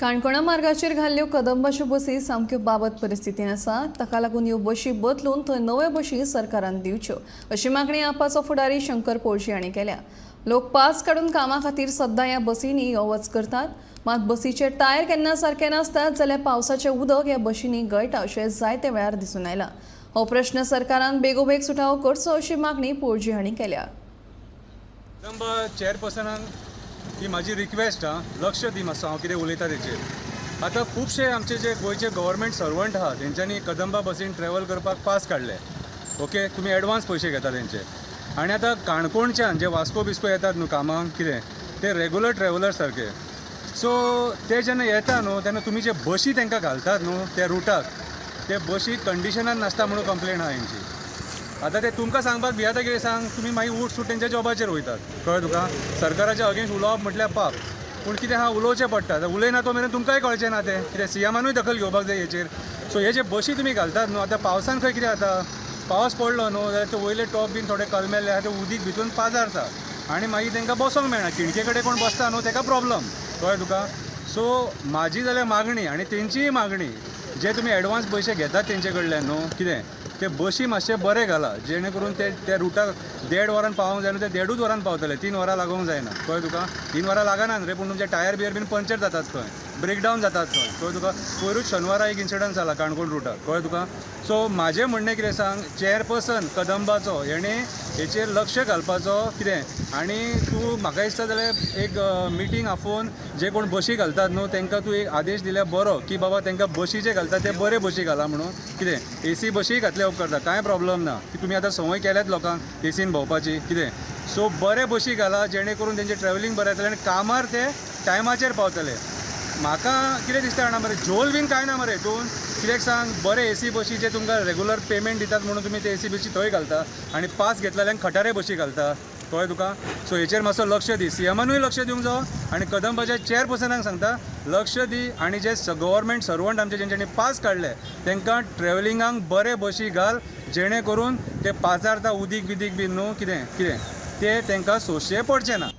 काणकोणा मार्गाचेर घाल्ल्यो कदंबाच्यो बसी सामक्यो बाबत परिस्थितीन आसा. ताका लागून ह्यो बशी बदलून थंय नव्यो बशी सरकारान दिवच्यो अशी मागणी आपाचो फुडारी शंकर पोळजी हांणी केल्या. लोक पास काडून कामा खातीर सद्दां ह्या बसींनी यो वच करतात. मात बसीचे टायर केन्ना सारके नासतात जाल्यार पावसाचें उदक ह्या बशींनी गळटा अशें जायते वेळार दिसून आयलां. हो प्रश्न सरकारान बेगोबेग सुटावो करचो अशी मागणी पोळजी हांणी केल्या. कदंबा चेअरपर्सनाक ही म्हाजी रिक्वेस्ट आं, लक्ष दी मातसो हांव कितें उलयता तेचेर. आतां खुबशे आमचे जे गोंयचे गव्हर्मेंट सर्वंट आहा तेंच्यांनी कदंबा बसीन ट्रॅवल करपाक पास काडले. ओके, तुमी एडवान्स पयशे घेता तेंचे. आनी आतां काणकोणच्यान जे वास्को बिस्को येतात न्हू कामाक कितें, ते रेगुलर ट्रॅवलर सारके. सो ते जेन्ना येता न्हू तेन्ना तुमी जे बशी तांकां घालतात न्हू त्या रुटाक, ते बशी कंडिशनान नासता म्हणून कंप्लेन आहा हेंची. आतां ते तुमकां सांगपाक भियेता कितें सांग, तुमी मागीर उठ सूट तेंच्या जॉबाचेर वयतात. कळ्ळें तुका? सरकाराच्या अगेन्स्ट उलोवप म्हटल्यार पाप, पूण कितें आहा, उलोवचें पडटा. आतां उलयना तो मेरेन तुमकांय कळचें ना तें कितें. सीएमानूय दखल घेवपाक जाय हेचेर. सो हे जे बशी तुमी घालतात न्हू, आतां पावसान खंय कितें जाता, पावस पडलो न्हू जाल्यार ते वयले टॉप बीन थोडे कलमेल्ले आहा ते उदीक भितून पाजारता आनी मागीर तांकां बसोंक मेळना. खिणके कडेन कोण बसता न्हू ताका प्रॉब्लम. कळ्ळें तुका? सो म्हाजी जाल्यार मागणी आनी तेंचीय मागणी, जे तुमी एडवान्स पयशे घेतात तेंचे कडल्यान न्हू कितें, ते बशी मातशे बरे घाला, जेणे करून ते त्या रुटाक देड वरान पावोंक जाय न्हू ते देडूच वरान पावतले, 3 वरां लागोंक जायना. कळ्ळें तुका? 3 वरां लागना रे, पूण तुमचे टायर बियर बीन पंक्चर जातात खंय, ब्रेकडावन जातात खंय. कळ्ळें तुका? पयरूच शेनवारा एक इन्सिडंट जाला काणकोण रुटाक. कळ्ळें तुका? सो म्हाजें म्हणणें कितें सांग, चेअरपर्सन कदंबाचो हेणें हेचेर लक्ष घालपाचो कितें. आनी तूं म्हाका दिसता जाल्यार एक मिटींग आफोवन जे कोण बशी घालतात न्हू तांकां तूं एक आदेश दिल्यार बरो की बाबा तांकां बशी जे घालतात ते बरे बशी घाला म्हणून कितें. एसी बशीय घातल्या उपकारता, कांय प्रॉब्लम ना की तुमी आतां संवय केल्यात लोकांक एसीन भोंवपाची कितें. सो बरे बशी घाला जेणे करून तेंचें ट्रॅवलिंग बरें जातलें आनी कामार ते टायमाचेर पावतले. म्हाका कितें दिसता जाणा मरे, झोल बीन कांय ना मरे हितून. कित्याक सांग, बरे एसी बशी जे तुमकां रेगुलर पेमेंट दितात म्हणून तुमी ते एसी बशी थंय घालता आनी पास घेतलेल्यांक खटारे बशी घालता. कळ्ळें तुका? सो हेचेर मातसो लक्ष दी, सीएमानूय लक्ष दिवंक जावो आनी कदंबाच्या चेअरपर्सनाक सांगता, लक्ष दी आनी जे गव्हर्मेंट सर्वंट आमचे जेंच्यांनी पास काडले तांकां ट्रॅवलिंगाक बरे बशी घाल, जेणे करून ते पाजारता उदीक बिदीक बीन न्हू कितें कितें ते तांकां सोंसचें पडचें ना.